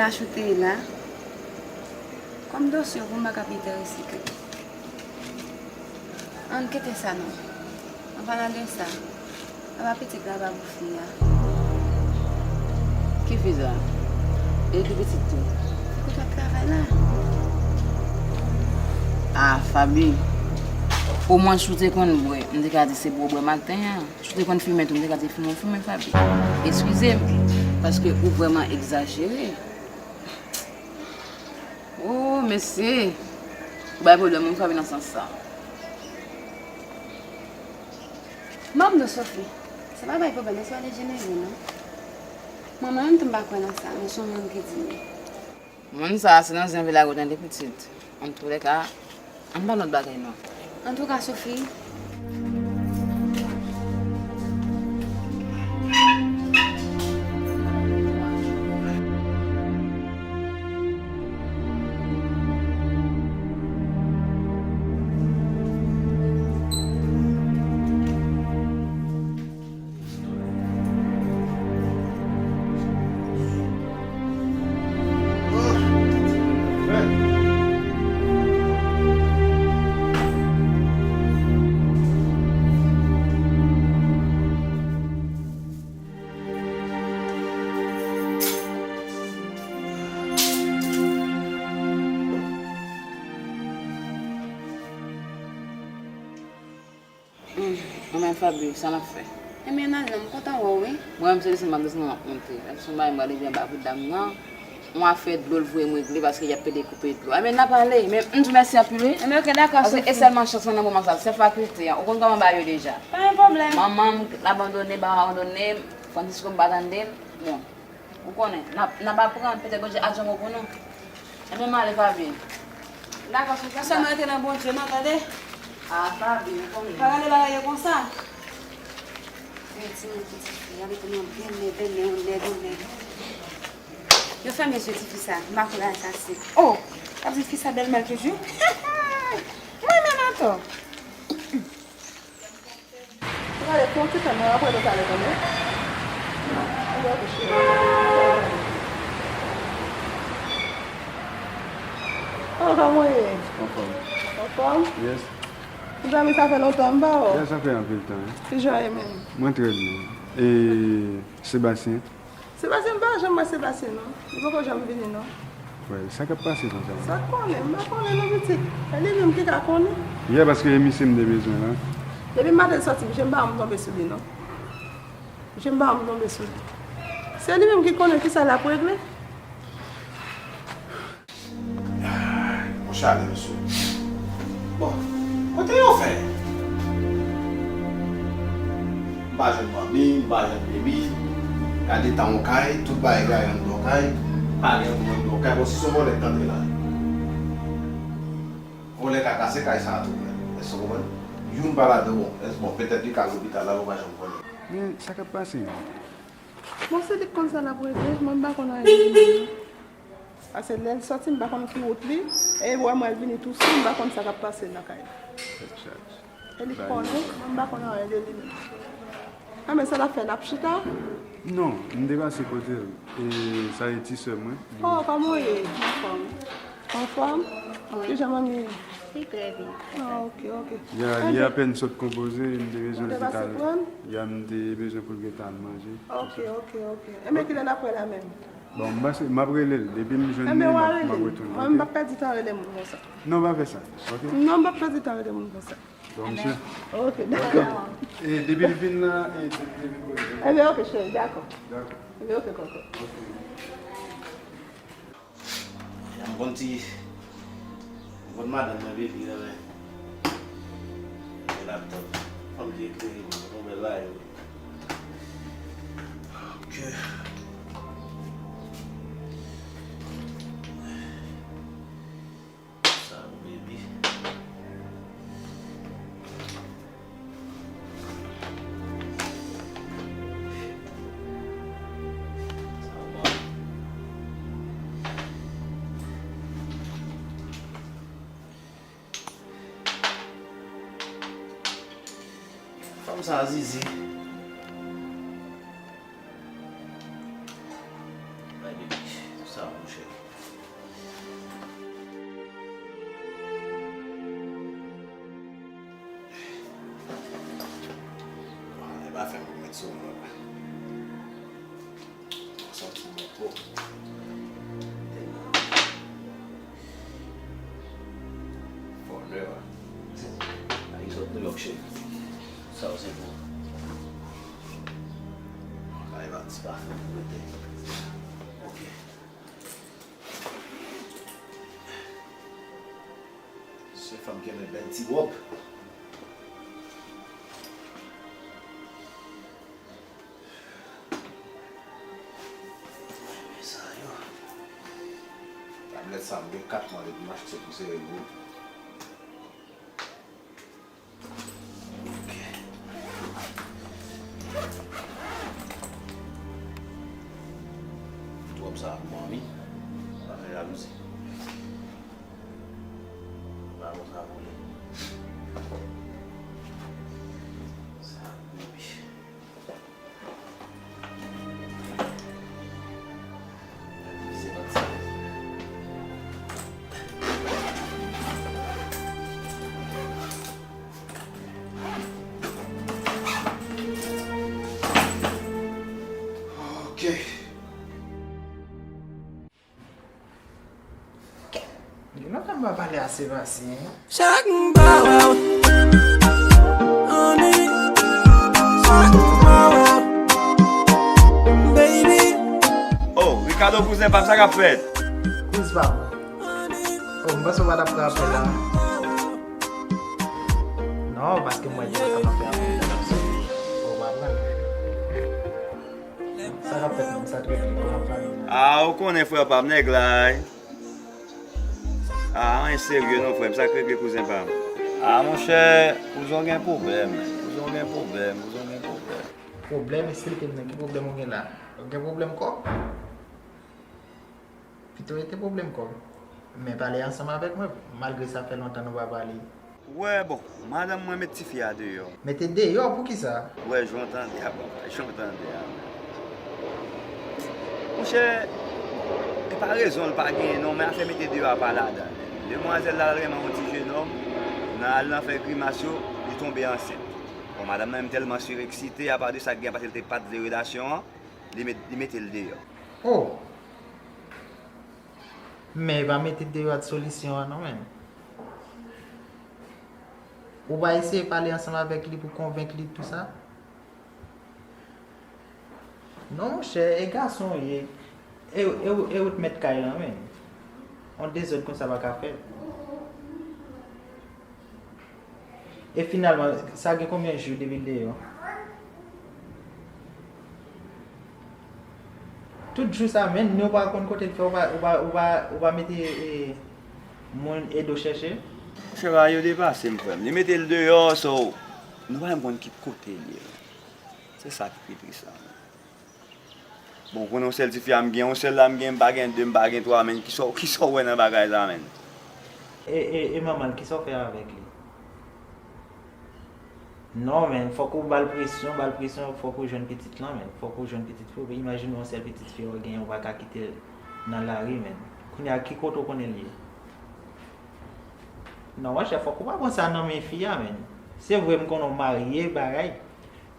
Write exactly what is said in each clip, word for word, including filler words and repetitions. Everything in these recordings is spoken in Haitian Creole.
Achoute la. Kòm dosye w pou m pa ka pi enterese ke. Ann kite sa non. Ann pa nan de sa. Apa pitit la pa pou fi a. Ki fi sa? E ki pitit tou? Kote w ap travay la? Ah, Faby. Omwen si w te konn bwè, m te ka di se pou w bwè maten an. Si w te konn fimen tou, m te ka di fimen, fimen, Faby. Eskize m, paske ou vrèman egzajere. Oh, mesye. Ou bay pwoblèm, wi, Faby, nan sans sa. Manm nou, Sophie. Sa pa bay pwoblèm, se pa dejenere, non. Mwen menm tou, m pa kwè nan sa, men se yon moun ki di m. Moun sa a, se nan zen vila yo tande pitit. Antoulèka, ann pa lòt bagay, non. Antouka, Sophie. Hum, mwen menm Faby, sa n ap fè? Ebyen, n al non, m kontan wè w, wi. Mwen menm, se desann m ap desann, m ap monte. Lè son bagay, m pral leve anba pou dam nan. Yon afè dlo l voye m regle paske y ap pede koupe dlo. Ebyen, n a pale, men m di w mèsi anpil, wi. Ebyen, oke, dakò, Sophie. Paske e sèlman chans mwen nan moman sa, se fakilte an. Ou konn kòman bagay yo deja. Pa gen pwoblèm. Manman m, l abandone, papa m abandone m, Francisco m pa tande l. Bon. Ou konnen, n ap, n ap aprann, petèt Bondye ap janm pou nou. Ebyen, m ale, Faby. Dakò, Sophie. Sèlman rete nan Bondye, non, tande? Ah, Faby, ou konnen. Pa gade bagay yo konsa. Yon timoun ki tifi, ap rete nan bèlè, bèlè, yon nèg, yon nèg. Yo fèmen je tifi sa, m pa kwè bagay sa se. Oh! Ap di fi sa bèl mal toujou. Mwen menm atò. Ou prale pran ti tan nan apre nou pale tande. Ou wè kouche. Oh, kòman w ye? Anfòm. Anfòm? Yes. Mezanmi, sa fè lontan m pa wè w. Yes, sa fè anpil tan, wi. Kijan w ye menm? Mwen trè byen. E Sebastien? Sebastien, m pa janm wè Sebastien non. Li poko janm vini non. Wè, sa k ap pase konsa? Sa k konnen, m pa konnen non pitit. E li menm ki ka konnen. Yè, paske e misye m te bezwen la. Depi maten l sòti, misye m pa janm tonbe sou li non. Misye m pa janm tonbe sou li. Se li menm ki konnen kisa l ap regle. Ay, yon chalè, mesye. Bon, kote yo fè? M pa jwenn manmi, m pa jwenn baby. Gade tan yon kay, tout bagay gaye anndan yon kay. Pa gen moun anndan yon kay. Bon, si se yon vòlè k t antre la. Vòlè ka kase kay sa a tou prè. Èske w konprann? Youn pa ladan, bon, èske, bon, petèt li ka lopital la, nou pa janm konnen. Men, sa k ap pase menm? Bon, se li k konn sa l ap regle, mwen m pa konn anyen. Paske lè l sòti, m pa konn ki wout li. E wè mwen l vini tou sou, m pa konn sa k ap pase nan kay la. Tèt chaje. E li konnen, mwen m pa konn anyen de li menm. A, men sa l ap fè, l ap chita? Non, m te pase kote l. E sa e ti sè mwen. Oh, kòman w ye? Anfòm. Anfòm? Wi. Kijan manmi ye? Li trè byen. Ah, ok, ok. Ya, li apèn sot konpoze, m te bezwen l gentan. Ya, m te bezwen pou l gentan al manje. Ok, ok, ok. Enben, kilè n ap wè la menm? Bon, m pase, m ap rele l. Depi m jwenn li, m ap, m ap retounen, ok? Mwen, m p ap pèdi tan rele moun konsa. Non, pa fè sa, ok? Non, m p ap pèdi tan rele moun konsa. Bon, misye. Ok, dakò. E depi l vin la, e depi l vin kote. Enben, ok, cheri, dakò. Dakò. Enben, ok, kòkò. Ok. M konn ti, m konn madanm mwen, baby, renmen. Gen laptop. Fanm ki eklere, m konn bèl bagay, wi. Ok. Sa, baby. Fanm sa zizi. Bay baby, sa mouche. Sou mwen la. Santi mwen twòp. Tèlman fò lè a. Ay sot New York, cheri. Sa yo se pou. Ay, va ti pa fè mwen rete. Ok. Se fanm ki renmen bèl ti wòb. Renmen sa yo. Tablèt sa, m gen kat mwa depi m achte pou sere l wi. Ok. Wòb sa pou manmi. Pa fè jalouzi. Ba bon sa pou li. Sa pou li. Ok. Gen lontan m pa pale a Sebastien. Sa k m pa wè w. Honey, sa k m pa wè w. Baby. Oh, Ricardo kouzen pa m, sa k ap fèt? Kouzen pa m. Oh, m panse w pa t ap pran apèl la. Non, paske m wè di w ap fè apèl la. Oh, w pa pran. Sa k ap fèt menm? Sa k rete? Kòman fanmi an? Ah, ou konnen frè pa m, nèg la. Ah, anyen serye non, frè m. Sa k regle kouzen pa m? Ah, monchè, kouzen w gen pwoblèm. Kouzen w gen pwoblèm. Kouzen w gen pwoblèm. Pwoblèm? Esplike m non, ki pwoblèm ou gen la? Ou gen pwoblèm kòb? Pito rete pwoblèm kòb. Men pale ansanm avèk mwen, malgre sa fè lontan nou pa pale. Wè, bon, madanm mwen met tifi a deyò. Mete deyò? Poukisa? Wè, jan w tande a, papa, jan w tande a. Monchè, e pa rezon l pa genyen non, men afè mete deyò a pa ladan l. Demwazèl la al renmen yon ti jenòm, nan al nan fè grimas yo, li tonbe ansent. Bon, madanm nan menm tèlman sireksite, apa de sa k gen, paske l te pa t vle relasyon an, li met, li mete l deyò. Oh! Men e pa mete deyò a t solisyon an non, menm. Ou pa eseye pale ansanm avèk li pou konvenk li tou sa? Non, monchè, e gason w ye. E, e, e ou t mèt kay lan, menm. Yon dezòd konsa pa ka fèt. E finalman, sa gen konbyen jou depi l deyò? Tout jou sa, menm ni w pa konn kote l fè, ou pa, ou pa, ou pa, ou pa mete, e, moun ede w chèche? Monchè, bagay yo depase m, frè m. Li mete l deyò, so, nou pa menm konn ki kote l ye. Se sa ki pi tris la. Bon, ou konnen yon sèl tifi a m gen, yon sèl la m gen, m pa gen de, m pa gen twa, men kisa, kisa w wè nan bagay sa, men? E, e, e manman l, kisa w fè avèk li? Non, men, fòk ou ba l presyon, ba l presyon, fòk ou jwenn pitit lan, men. Fòk ou jwenn pitit fi w. Imajine yon sèl pitit fi w gen, ou pa ka kite l nan lari, men. Kounye a, ki kote w konnen l ye? Non, monchè, fòk ou pa pran sa nan men fi a, men. Se vre, m konnen w marye, bagay.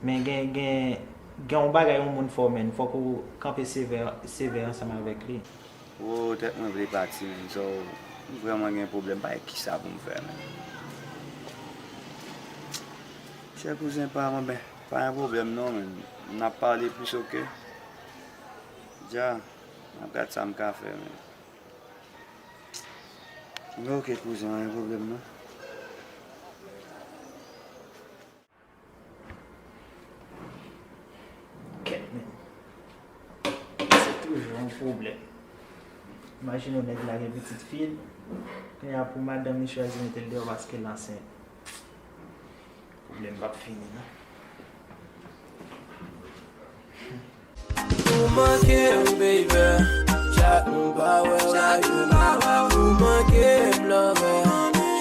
Men gen, gen, gen yon bagay yon moun fè w, men, fòk ou kanpe sevè, sevè ansanm avèk li. Wo, tèt mwen vle pati, men, so, m vrèman gen pwoblèm, m pa wè kisa pou m fè, men. Chè kouzen pa mwen, ben, pa gen pwoblèm non, men, n ap pale plis, oke? Dja, m ap gad sa m ka fè, men. Ok, kouzen, pa gen pwoblèm non. Kèt, men. Se toujou yon pwoblèm. Imajine w nèg la gen pitit fi l, kounye a pou madanm li chwazi mete l deyò paske l ansent. Pwoblèm p ap fini non. Ou manke m, baby. Chak m pa wè w la, you know. Ou manke m, lover.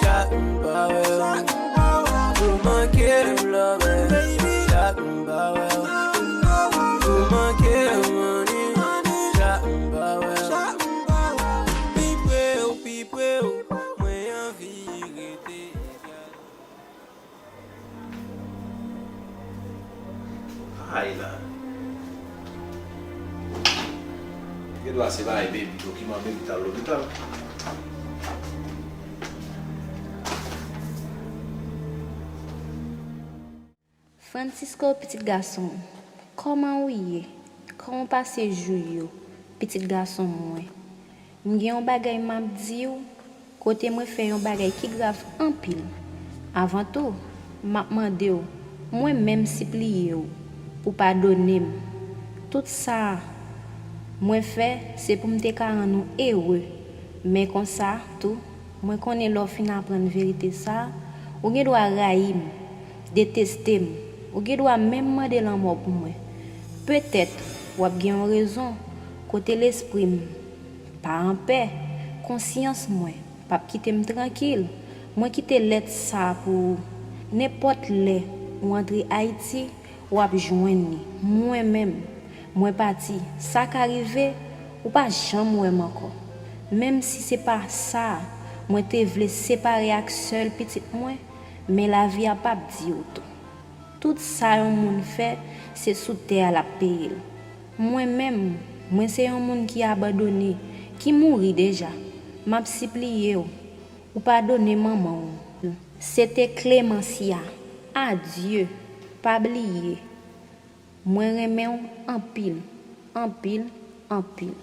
Chak m pa wè w. Ou manke m, lover. Chak m pa wè w. Ou manke m, honey. Chak m pa wè w. Pi pre w, pi pre w. Mwen anvi rete. Ay, Se bagay baby, dokiman baby t al lopital. Francisco, pitit gason m, kòman ou ye? Kòman w pase jou yo, pitit gason m mwen? M gen yon bagay m ap di w, kote mwen fè yon bagay ki grav anpil. Avan tou, m ap mande w, mwen menm sipliye w, pou w padone m. Tout sa mwen fè, se pou m te ka rann ou ere. Men konsa, tou, mwen konnen lè w fin aprann verite sa a, ou gen dwa rayi m, deteste m, ou gen dwa menm mande lanmò pou mwen. Petèt, w ap gen yon rezon, kote lespri m pa anpè, konsyans mwen p ap kite m trankil. Mwen kite lèt sa a pou ou. Nenpòt lè ou antre Ayiti, w ap jwenn li. Mwen menm, mwen pati. Sa ka rive, ou pa janm wè m ankò. Menm si se pa sa mwen te vle separe ak sèl pitit mwen, men lavi a p ap di w tou. Tout sa yon moun fè, se sou tè a l ap peye l. Mwen menm, mwen se yon moun ki abandone, ki mouri deja. M ap sipliye w, ou padone manman w. Se te Clemencia. Adye, pa bliye. Mwen renmen w anpil, anpil, anpil.